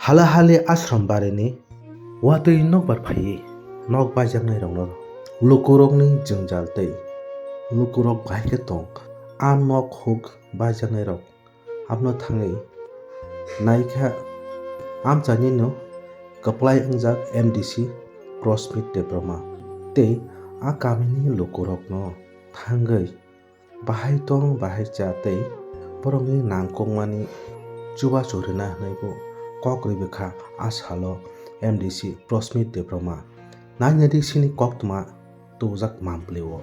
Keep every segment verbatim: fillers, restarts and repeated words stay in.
Hala hali ashram barini watwi nokbar phaiwi nok baijaknairokno lukurokni jwngjal tei lukurok bahai khe tong. A nok huk baijaknairok abono thangwi naikha amchainino kwplai wngjak M D C Prosmit Debbarma tei a kamini lukurokno thangwi bahai tong bahai cha tei borokni nangkukmani chubachu rwna hwnwi bo kok rwbwkha a salo M D C Prosmit Debbarma. Naina di sini koktwma tubujak Mamplio.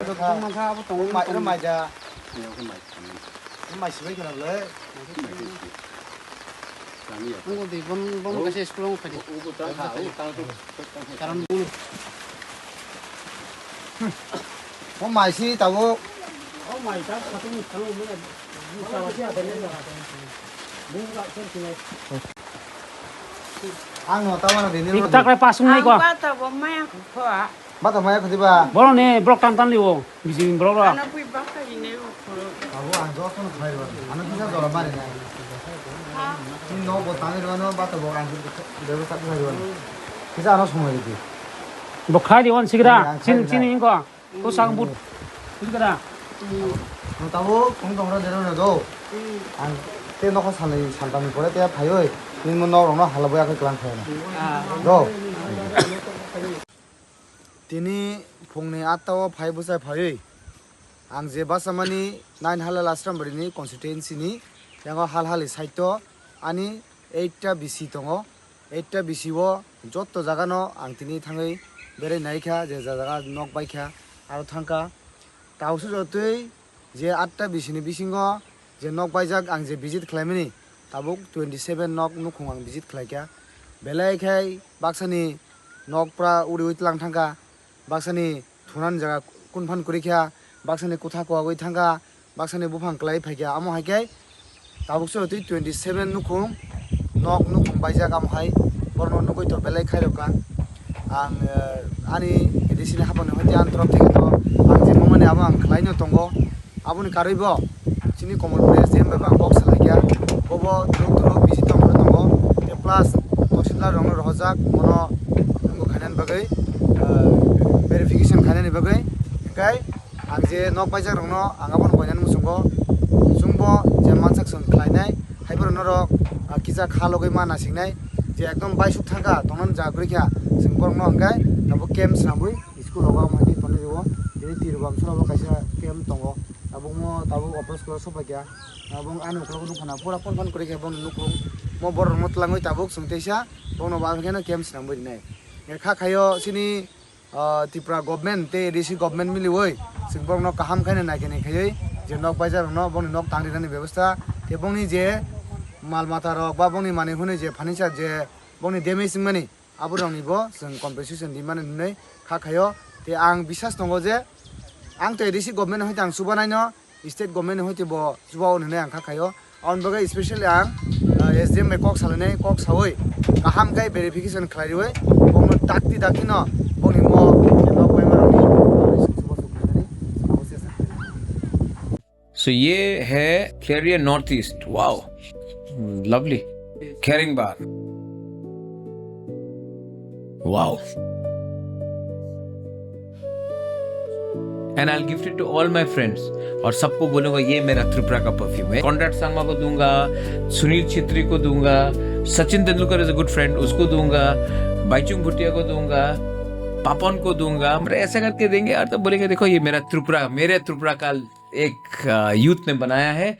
Tongma kha abo tongo. Mai, oro mai da. Mai sibai khna le. Ang bo di bon, bon kaisa school ong phai di. Karon bun. O mai si tabuk. O mai ta khatung khatung mo. Bung ka sen sinai. Ang no tama na dini. Ikta kre pasung nai ko. Ang bata bo maya kho. Bata maya khudi ba. Boro ne brok tan tan liwo. Bijing brok ra. Ano pui baka ine u khoro. Abo ang joto no khlai ba. Ano kisa jora mari na. Ha. Ni no bo tangir ba no bata bo ang bebo sak khlai ba. Kisa ano sumai di. Bo khlai di on sigra. Ang khlai di. Chin chin inko. Ko sang but. Sigra. No tabo kong tong ra dero no do. Ang te no ko salai santam ni pore te phai oi. Ni mo no rong no hala boya ko klang khlai na. Ah. Do. Tini phungni atta o phai bwsai phaiwi ang je bachamani nine Halal Ashram Barini constituency ni yango Halhali side o ani eight ta B C tongo. Eight ta B C o jotto jaga no ang tini thangwi berai naikha, je jaga nok baikha aro thangkha. Tabuk se jotoi je atta B C ni bisingo je nok baijak ang je visit khlaimani, tabuk twenty seven nok nukhung ang visit khlaikha. Belai khai baksani nok pura uriui tlang thangkha, baksani thunani jaga kunphan kwrwikha, baksani kutha kuwagwi thangkha, baksani buphang kwlai phaikha. Amo hai khe tabuk se twi twenty seven nukhung nok nukhung baijak, amo hai borokno nugwi to belai khairokha. Ang, eh, ani A D C ni haphangni hwnkhe ang torop theke to ang je mumani abo ang khlaino tongo. Aboni karwi bo chini Kamalpur S D M bai bo ang kok salaikha. Bobo duruk duruk busy tongwi tongo. Tei plus tahsildar rokno rohorjak, bono wngkha khainani bagwi, eh, verification khainani bagwi. Hwnkhe ang je nok baijak rokno ang abono koinani muchungo. Chwngbo je mansak chwng khlainai, haiphano norok, ah, kisa kha logwi ma nasingnai, je ekdom baisuk thangkha, tongnani jaga kwrwikha, chwng borokno hwnkhe tabuk camp swnamwi school rogo omo hai khe tonwi rwo. Tini Tirobam sora bo kaisa camp tongo, tabukmo tabuk operation sopaikha, tabuk ani ukologo nukphano pura phone phone kwrwikha boni nukhung, mo borokno twlangwi tabuk chwng teisa bono bo aphikeno camp swnamwi rinai. Kha khaio chini ah, Tripura government tei A D C government miliui chwng borokno kaham khaino naikhe naikhaiwi je nok baijak rokno bongni nok tang rinani bebostha tei bongni je mal mata rok ba bongni manwi hwnwi je furniture je bongni damage wngmani aborokni bo chwng compensation rimani hwnwi kha khaio. Tei ang bisas tongo je ang tei A D C government hai tang chubanaino state government ni hoite bo chuba o hinwi ang kha khaio. Aboni bagwi specially ang, ah, S D M bai kok salainai, kok saui kaham khe verification khlai riui bongno dakti dakti no bongni mo nok bai marokni chuba chuba khlainani abo se sa. So ye hai Career North East. Wow. Lovely. Caring bar. Wow. And I'll gift it to all my friends. और सबको बोलूंगा, ये मेरा त्रिपुरा का परफ्यूम है। कॉनराड संगमा को दूंगा, सुनील छेत्री को दूंगा, सचिन Tendulkar is a good friend, उसको दूंगा, बाईचुंग भूटिया को दूंगा, पापन को दूंगा। मतलब ऐसा करके देंगे और तो बोलेंगे, देखो, ये मेरा त्रिपुरा, मेरे त्रिपुरा का एक यूथ ने बनाया है।